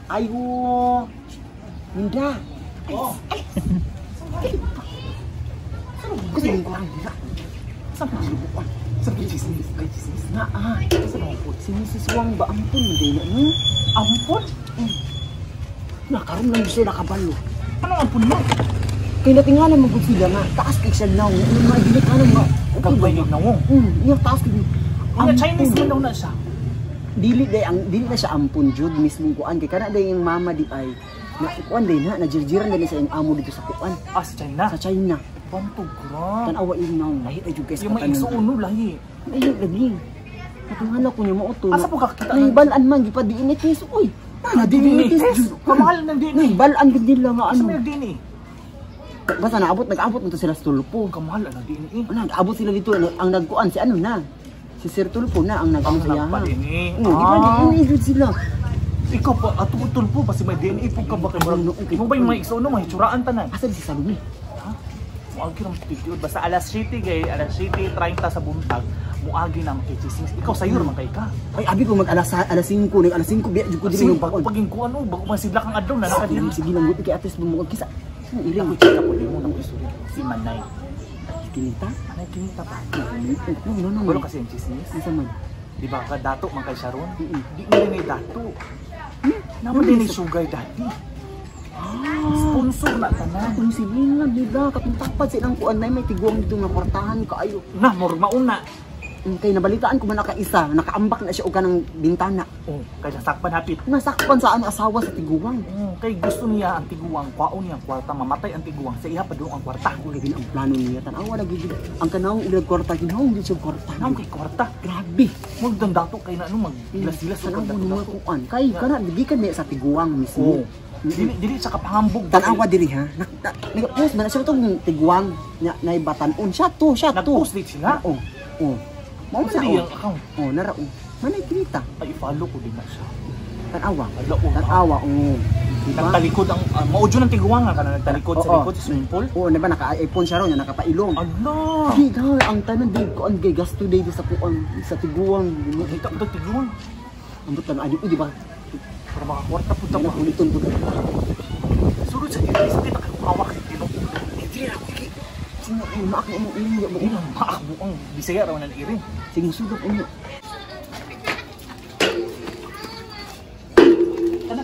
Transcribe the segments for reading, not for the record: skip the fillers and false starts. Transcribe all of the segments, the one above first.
Ayo. Minda. Oh. Kasi yung kurang dira. Saan pa sinubukan? Sa chismis, kay chismis. Na ah. Sa mga po. Si Mrs. Wang ba ampun din na no? Ampun? Na karon lang siya nakabalo. Anong ampun mo? Kay natingalan man gud sila nga taas kay siya naw. Yung mga ginikanan nga. Okay ba? Kapag na wong. Iya taas kay. Mga Chinese man daw na siya. Dili day ang dili na siya ampun jud mismong kuan kay kana day yung mama di ay na kuan day na najirjiran day sa iyang amo dito sa kuan Ah, sa China. sa China. Bantog ka. Tan-awa yung naong lahi ay jud kay sa Yung may katanan. igsuon lahi. Ay lagi. Katunghala ko niya mo to. Asa po kakita ng- Nahibalaan man gipa DNA test oy. Na DNA test jud. Kamahal ng DNA. Nahibalaan gud nila nga Asa ano. may DNA? Basta naabot nag-abot na to sila sa Tulpo. Kamahal ang DNA. Ano, nag-abot sila dito ang nagkuan si ano na. Si Sir Tulpo na ang nag-ano Ang sa iyaha. nagpa-DNA. Oo, di ba Ah. DNA jud sila. Ikaw pa, ato tulpo pa si may DNA po ka ba kay murag. Ano, okay. Mo ba yung mga igsuon mo, hitsuraan tanan. Asa di si Salome? Ha? Muagi ra tigyod basta alas 7 kay alas 7:30 sa buntag muagi na ang kay chismis. Ikaw sayo ra man kay ka. Ay abi ko mag alas alas 5, nag alas 5 biya jud ko diri Kasi ng bago kuan. paging kuan o bago man sidla kang adlaw na Sige nakadiri. lang, sige lang gud kay ates bumukod kisa. Ang iring Ako chika po nimo na istorya. Si Manay. Kinita. Manay kinita pa. No, no, no. Wala kasi ang chismis. Asa man? Di ba ka dato man kay Sharon? Mm-mm. Di mo din ay dato. Naman din ay sugar daddy. Sponsor na tanan. Kung silingan nila, katong tapad sa ilang kuan na may tiguang dito nga kwartahan kaayo. Na murag mauna. Kay nabalitaan ko man nakaisa, nakaambak na siya og kanang bintana. Oh, kay nasakpan hapit. Nasakpan sa ano asawa sa tiguang. Oh, kay gusto niya ang tiguang, kwaon niya ang kwarta, mamatay ang tiguang, sa iha pa doon ang kwarta. Ako lagi na ang plano niya tan-awa lagi gid. Ang kanang ilang kwarta ginahong gid siya kwarta. Naam kay kwarta. Grabe. Murag dato kay na ano maggilas-gilas Tanaw og mo dato. nga kuan. Kay kana gikan niya sa tiguang mismo. Oh. Dili dili sa kapahambog. Tanawa diri ha. Nag-post man na siya tong tiguang na naibatan-on siya to, siya to. Nag-post din sila. Oo. Oh. Mao man Sa na. iyang Oh, account. oh nara oh. Manay kinita. Ay i-follow ko din na siya. Tanawa. Ala oh. Tanawa oh. Diba? Nagtalikod ang maudyo ng tiguang nga kana nagtalikod sa Oo. likod sa swimming pool. Oo, di ba naka-iPhone siya ron, yung nakapailong. Ala. Di ka, ang tanan di kuan kay gasto day sa kuan sa tiguang. Kita ko tiguang. Ambot lang ano, di ba? Para makakwarta pud ta Ano pa. uliton pud. Sulod sa dili sa kita kay hawak sa tinok. Dili ra ko. Sino ay maak mo imo mo. Di lang maakbo ang Bisaya raw na iring. Sige sugap inyo. Kana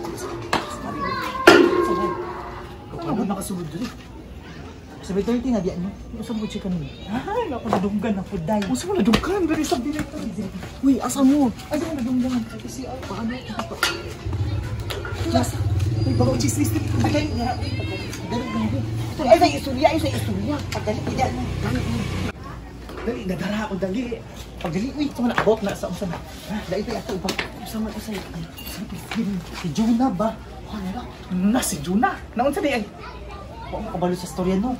Ano nakasulod diri? 7:30 na diyan no. Usa mo chika ni. Ay, ako nadunggan na pud day. Usa mo nadunggan diri sa dili. Uy, asa mo? Ay, ako nadunggan kasi ay paano. Las. Ay, bago chismis dili dali nga. Dali dali. Ay sa istorya, ay sa istorya. Pagdali ida. Dali nadara ako dali. Pagdali uy. Sa man abot na sa unsa na. Dali pa ato ba. Usa man usay. Si Jonah ba? Ano Na si Juna. Naunsa di ay? Wa mo kabalo sa storya no.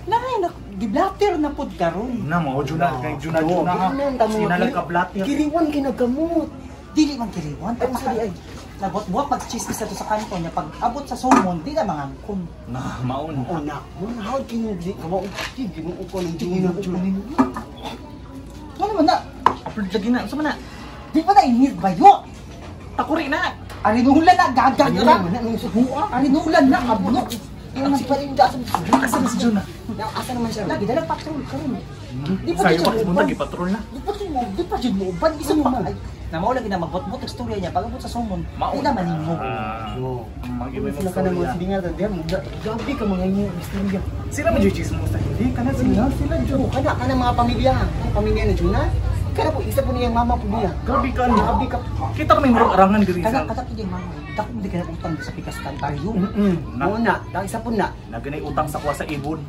Na, na giblater na pud karon. Na mo Juna kay Juna Juna. ha. Sina lang ka blatter. Kiriwan kay nagkamot. Dili man kiriwan. Ay, usa di ay. Nabot-buot magchismis na to sa kanto niya pag abot sa sumon di na mangangkon. Na maon. Oh, na. Mo na how can you di ka mo? Ginoo ko ng Juna. Juna. Ano man na? Upload lagi na. Unsa man na? Di pa na inir bayo. Takuri na. Arinulan na gagag Ano ka. man na nung suhuan? Arinulan na abno. Yung nagpalinda sa Asa na si Juna? Asa naman siya? Lagi dala patrol karon. Di pa Sayo jud pa siya punta muuban. gipatrol na. Di pa jud mo, di pa jud mo uban isa Ano pa. man? Ay, na mao lagi na magbot-bot ang istorya niya pag abot sa sumon. Di Mao. na maningog. Mag-iba Sila ka na mga silingan diyan. Grabe ka mga inyo istorya. Sila man jud chismosa hindi kana sila sila jud. Oh, kana kana mga pamilya. Kana pamilya ni Juna. Kana po isa po niyang mama po niya. Grabe ka ano. Grabe ka. Kita kami murag arangan diri Kada sa. kada kini mama. Dako di ka utang sa pikas kantaryo. Na. Mo na, dang isa po na. Naganay utang sa kuha sa ibon.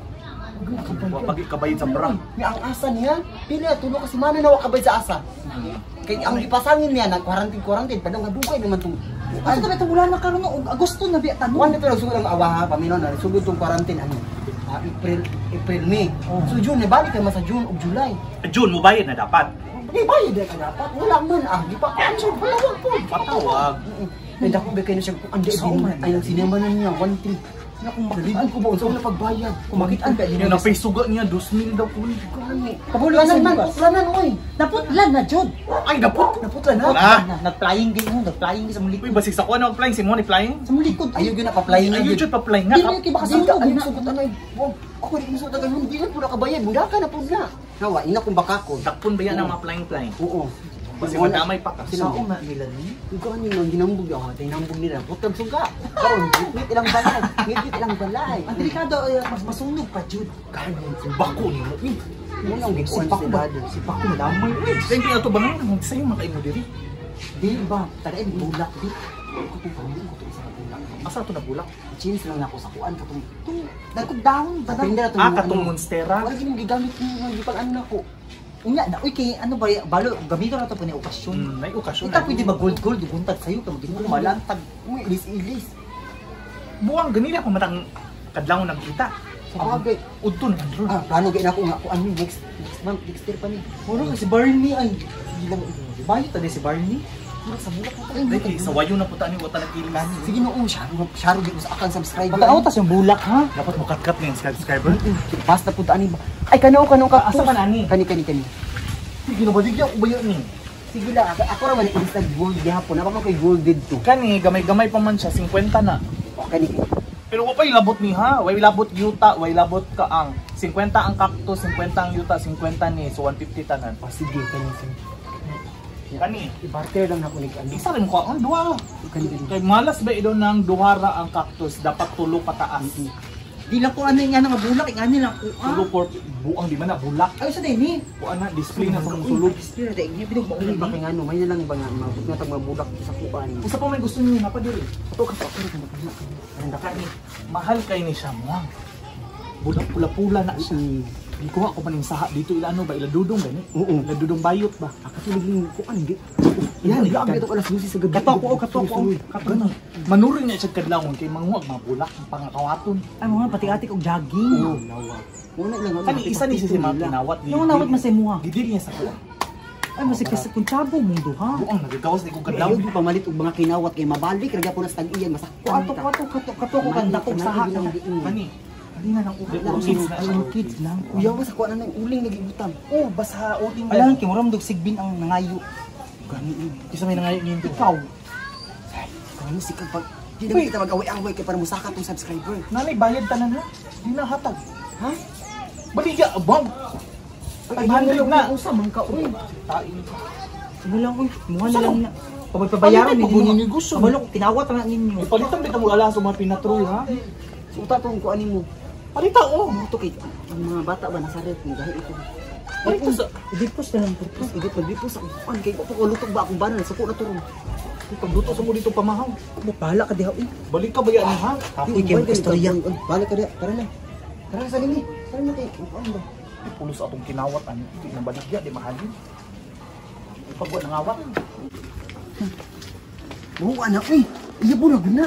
Wa pag ikabayad sa bra. May ang asa niya, pila tulo kasi mana na wa kabay sa asa. Kay ang gipasangin niya nag quarantine quarantine padong nga dugay naman tong. Asa na ito wala na karon no, og Agosto na biya Kuan tanon. dito nagsugod ang awa ha, paminaw na sugod tong quarantine ano. April, April, May. Oh. So June, balik kay man sa June ug July. June mo bayad na dapat. Di bayad na ka dapat. Wala man ah, di pa cancel patawag po. Patawag. Ay dako ba kayo na siya kuan di Sao man? ay ang sinema na niya 1-3. Sino kung Naligo ko ba unsa na pagbayad? Kung makitaan ka Yung napay-suga niya, 2,000 daw ko. Gani. Kabalo sa Putlanan man, bukas. putlanan oy. Naputlan na jud. Ay, naput! Naputlan na. Wala. Nag-flying din mo, nag-flying sa mong Uy, likod. basig sa kuha na flying si mo ni flying. Sa mong likod. Ayaw gyud na pa-flying Ayaw jud pa flying nga. Dili kay baka Dili sunog ayaw na. sugot anay. Wow, ako di ko sugot agad hindi na pud nakabayad. Muna ka na pud na. Nawa, ina kung baka ko. Dakpon ba yan ang mga flying flying? Oo. Kasi madamay pa ka. Sila Sao na nila ni? Gani man ginambog ako, tinambog nila. Putang suga. Karon, ngit ilang balay, ngit ilang balay. Ang delikado ay mas masunog pa jud. Gani, Bako ni mo. Uy, mo nang Si gikuan Paco sa ba? dado. Si Paco lamay. Uy, Thank you ato bang nang sayo makaimo diri. di ba? Tagain bulak di. Katong pamilya ko to isa ka bulak. Asa to na bulak? Chins lang nako sa kuan katong Tung dagkog dahon ba na? Kapinda na tong Ah, katong monstera. Wala gid gigamit mo gipag ano nako. Unya na uy kay ano ba balo gamito na to po ni okasyon. May okasyon. Ita pwede mag gold gold guntag sayo ka magin malantag. Uy, ilis-ilis. Buwang ganila pa matang kadlawon nagkita. Sa bagay. Udto na man ron. Ah, plano gid nako nga kuan ni next next month, next year pa ni. Muro si Barney ay. Sige lang. Bayo ta si Barney. Mura sa bulak ko. Dai kay sa wayo na puta ni wata nag-ilis. Sige noong sharo, sharo gid ko sa akang subscriber. Pagkaaw tas yung bulak ha. Dapat mo cut-cut na yung subscriber. Basta punta ani ba. Ay kanaw kanaw ka. Asa man ani? Kani kani kani. Sige na baligya ko ba yun ni? Sige lang ako, ako ra man ilis nag gold gihapon. Napa man koy gold didto. Kani gamay-gamay pa man siya 50 na. O kani kani. Pero wa pa'y labot ni ha. Way labot yuta, way labot ka ang 50 ang cactus, 50 ang yuta, 50 ni so 150 tanan. O sige kani kani. Kani I-barter lang nako ni ano. isa rin ko ang duha. Kani kani. Kay malas ba ito ng duhara ang cactus dapat tulo pataas. Di lang ko ano yung nga bulak, yung ano lang ko ah. Tulo por buang di man na bulak. Ay sa din ni. Kuan na display na sa mong sulod. Display na dahil niya binog Dili maulog ba kay ngano may na lang ba nga mabot nga tag mabulak sa kuan. Usa pa may gusto niyo na pa diri. Ato ka pa pero kani. Kani mahal kay ni siya mo. Bulak pula-pula na siya. Gikuha ko pa ning saha dito ila ano ba ila dudong gani. Oo. Ila dudong bayot ba. Akatulog ning kuan hindi. Yan, Yan, lag dito alas 12 sa gabi. Kato ko, kato ko. Kato na. Manuring na siya kadlawon kay manguag mga bulak ang pangakawaton. Ay mga pati ati og jogging. Oo, lawa. Muna lang ano. Kani isa ni siya si mga kinawat. Nung nawat man sa imuha. Gidili niya sa kuha. Ay masig kasi kung tsabo mong duha. Buang nagagawas ni ko kadlaw. Ayaw pamalit og mga kinawat kay mabalik ra gyapon sa tag-iyan masakpan. Kato kato kato kato ko kan dakog saha. Kani. Kani na nang orchids na siya. Kids lang. Kuya wa sa kuan na ng uling nagibutang. Oh, basta uling Alam kay muram dog sigbin ang nangayo. Gani Kisa may nangayo niyo. Ikaw. Kani si kag pag di na kita mag-away-away kay para musaka tong subscriber. Nanay bayad tanan ha. Di na hatag. Ha? Baligya abang. 500 na. Usa man ka uy. Tain. Mo lang uy, muha na lang na. Pabayaran Palitan ni pa ko ni negosyo. Kabalo kinawat na ninyo. Ipalitan bitaw mo ala sa mga pinatrol ha. Suta tong kuan nimo. Palita oh. Mo to kay ang mga bata ba nasa rep ni gahi ito. Palita sa Idipos na lang po. Tapos igit maglipos ako kuan kay ko lutog ba akong banan suko na turong. pagluto sa mo dito pamahaw. Mo bahala ka diha uy. Balik ka ba yan ha? Uy, kay mo istorya. Balik ka diha, tara na. Tara na sa lingi. Tara na kay kuan ba. Pulos atong kinawat ani. Di na baligya di mahalin. Pagwa nangawat. Buwa na uy. Iya po na guna.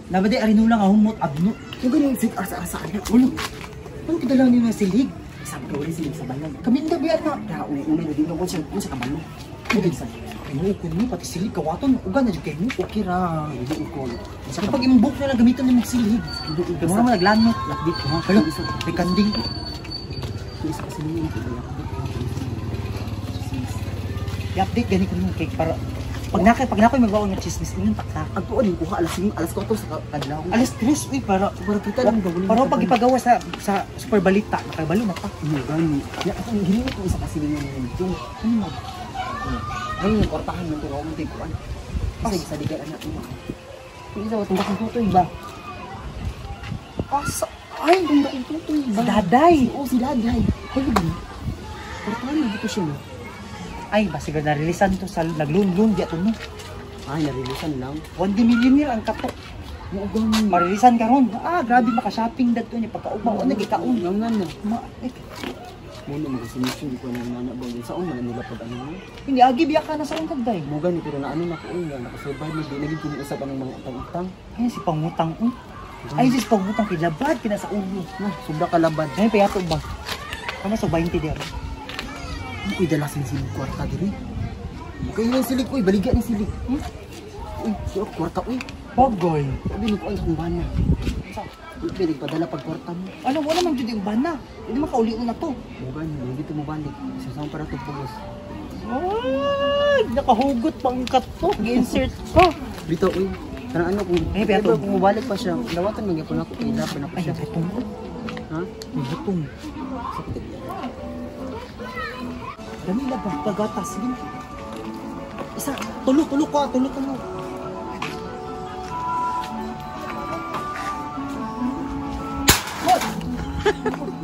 Nabade arinula nga humot abno. Kung ganyan sig asa-asa ana. Ulo. Ano kidala niyo na silig? Sabi ko rin sila sa bayan. Kaminda biya na. Kaya una na din ko siya sa kabalo. Ay, sa Tinuod ko mo pati silig kawaton uga na jud kay mo. Okay ra. Hindi ko. Sa Kapag imong buhok na lang gamiton nimo silig. Kay mo naman naglanot. Lakbit ko ha. Hala, may kanding. Isa kasi niya I-update gani ko nimo kay para pag nako magbaon ng chismis ingon takta. Ang tuon yung kuha alas 5, alas 4 sa kadlaw. Alas 3 uy para Para kita lang gawin. para pag ipagawa sa super balita nakabalo na pa. Ano gani? Ya ako ang hiling ko isa kasi niya nito. Ano mo? Ay, yung kwartahan ng tuwa akong tiguan. Kasi sa digan anak mo. Kung isa watong bakong tutoy ba? Asa Ay, itong bakong tutoy ba? si Daday. Oo, si Daday. Hoy, gani. Kwartahan na dito siya no. Ay, basiga narilisan to sa naglunlun di ato no. Ay, narilisan lang. 1 millionaire ang katok. Oo, gani. Marilisan karon. Ah, grabe maka-shopping dadto niya pagkauba wa nagikaon. Nga nga na. Ma, eh, Muna magasimisyon ko na nana ba? Saan man nila pag ano? hindi agi biya ka na sa untag day. Mo gani pero na ano na ko nga nakasurvive na di naging kumuusap ang mga utang-utang. Ay si pangutang uy. Ay si pangutang kay labad kina sa ulo. Na, sobra kalabad. Ay payato ba? Kama sa 20 dira. Uy, dala sin silig kwarta diri. Okay yung silig uy, baligya ni silig. Uy, siya kwarta uy. Bagay. Sabi ni kuan sa kong bana. Hindi nagpadala pag kwarta mo. Ano, wala man jud yung bana. Hindi makauli na to. Mugan, hindi to mo balik. Sasama para to pugos. Ay, nakahugot pang to. Gi-insert ko. Bitaw uy. Kanang ano kung Ay, pero beto. kung mobalik pa siya, lawatan man gyapon ako kay dapat ako Ay, siya. butong. Ha? May butong. Sakit. Dami na ba? Pagatas. Sige na. Isa, tulo, tulo ko, ah, tulo, tulo. Hoy!